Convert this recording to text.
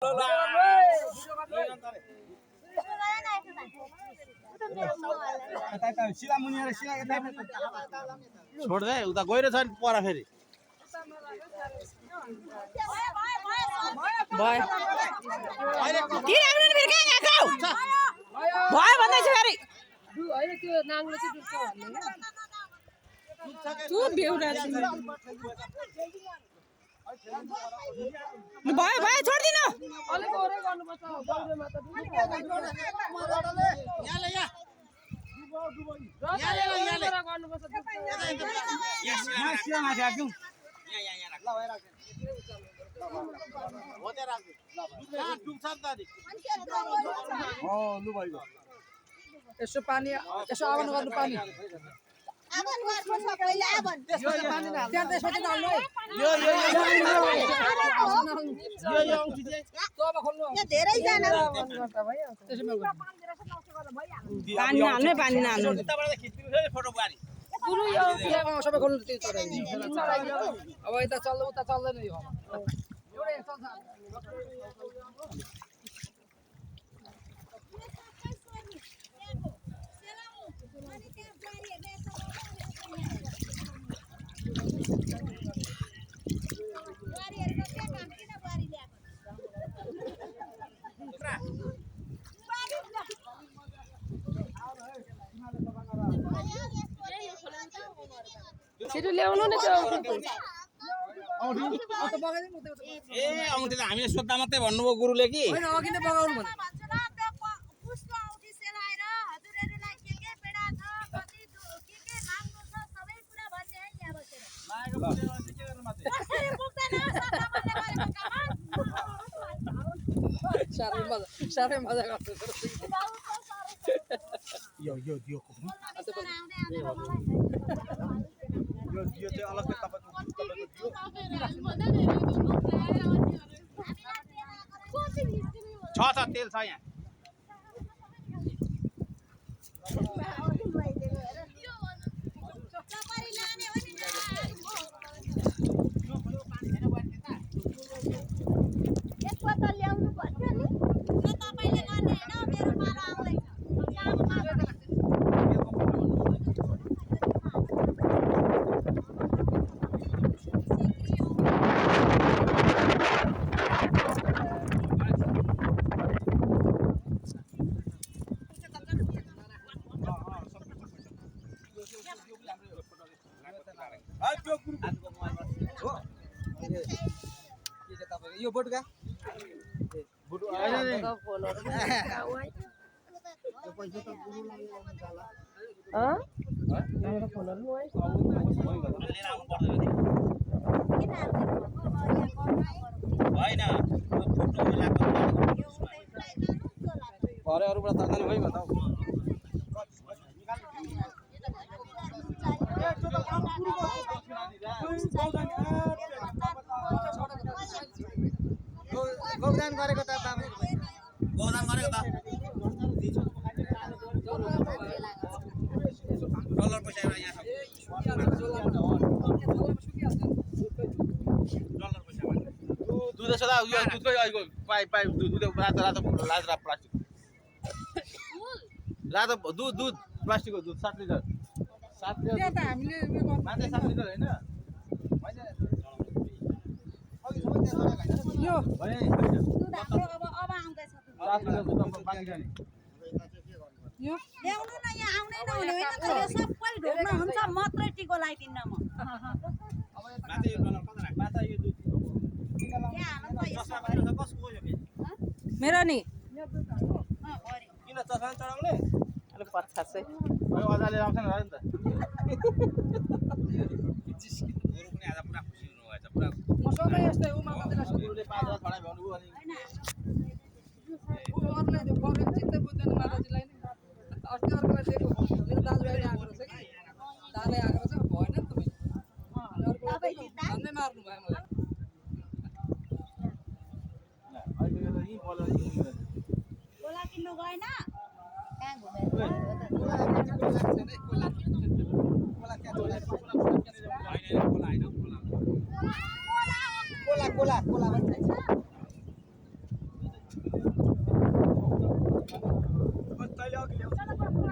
छोड दे उता गइरहेछ नि परा फेरि भयो किन आउनु नि फेरि कहाँ गएको भयो भन्दैछ फेरि होइन त्यो नाङ्लो चाहिँ दुख्छ भन्ने तु बेउरा भयो भयो छोड्दिनु अलिक ओरै गर्नुपर्छ बौरेमा त यसो पानी यसो आवन गर्नु पानी आवन गर्छ पहिले आवन त्यसपछि पानी हाल्नु त्यहाँ त्यसपछि हाल्नु है यो औँठी चाहिँ तब खोल्नु यहाँ धेरै जना त्यसैमा पानी हाल्नु पानी नहाल्नु फोटो बुहारी गुरु यो सबै खोल्नु त्यो चढाइदिनु अब यता चल्दै उता चल्दैन यो एउटै चल्छ छिटो ल्याउनु नि त्यो ए औँठी त हामीले सोद्धा मात्रै भन्नुभयो गुरुले कि होइन अघि नै बगाउनु भने साह्रै मजा गर्छ यो चाहिँ अलग्गै तपाईको छ तेल छ यहाँ यो बोटका बुटु हैन नि हैन फोटो मिलाको भरे अरुबाट तर्काली भइ बताउ गौदान गरेको त बाबु गौदान गरेको त डलर पैसा यहाँ छ डलर पैसा दुध छ दा यो दुधकै आइको पाइप दुध रातो प्लास्टिक रातो दुध प्लास्टिकको दुध 7 लिटर 7 लिटर त्यहाँ त हामीले मान्छे 7 लिटर हैन यो भने दुध हाम्रो अब आउँदैछ 7 लिटर दुध पानी खाने यो ल्याउनु न यहाँ आउनै नहुने होइन त यो सबै ढोक्न हुन्छ मात्रै टिको लगाइदिन्न म माथि यो डलर कता राख माथि यो दुध यहाँ हाल्नु त यसो कसको हो यो फेरि मेरो नि किन चस्मा चढाउने अलिक पछा चाहिँ भयो अजाले आउँछ नि त गुरु पनि आज पुरा खुसी हुनुभएछ पुरा म सधैँ यस्तै हो माता दिला गुरुले 5 हजार खडा भ्याउनुभयो अनि अरूलाई त्यो गरे चित्तै बुझ्दैन माताजीलाई नि अस्ति अर्कोलाई दिएको मेरो दाजुभाइले आएको रहेछ कि दाले आएको रहेछ भएन नि तपाईँ धन्दै मार्नु भयो मलाई अहिले त यही बोलेर कोला किन्नु गएन कहाँ कोला कोला कोला भन्छ बस तैँले अघि ल्याऊ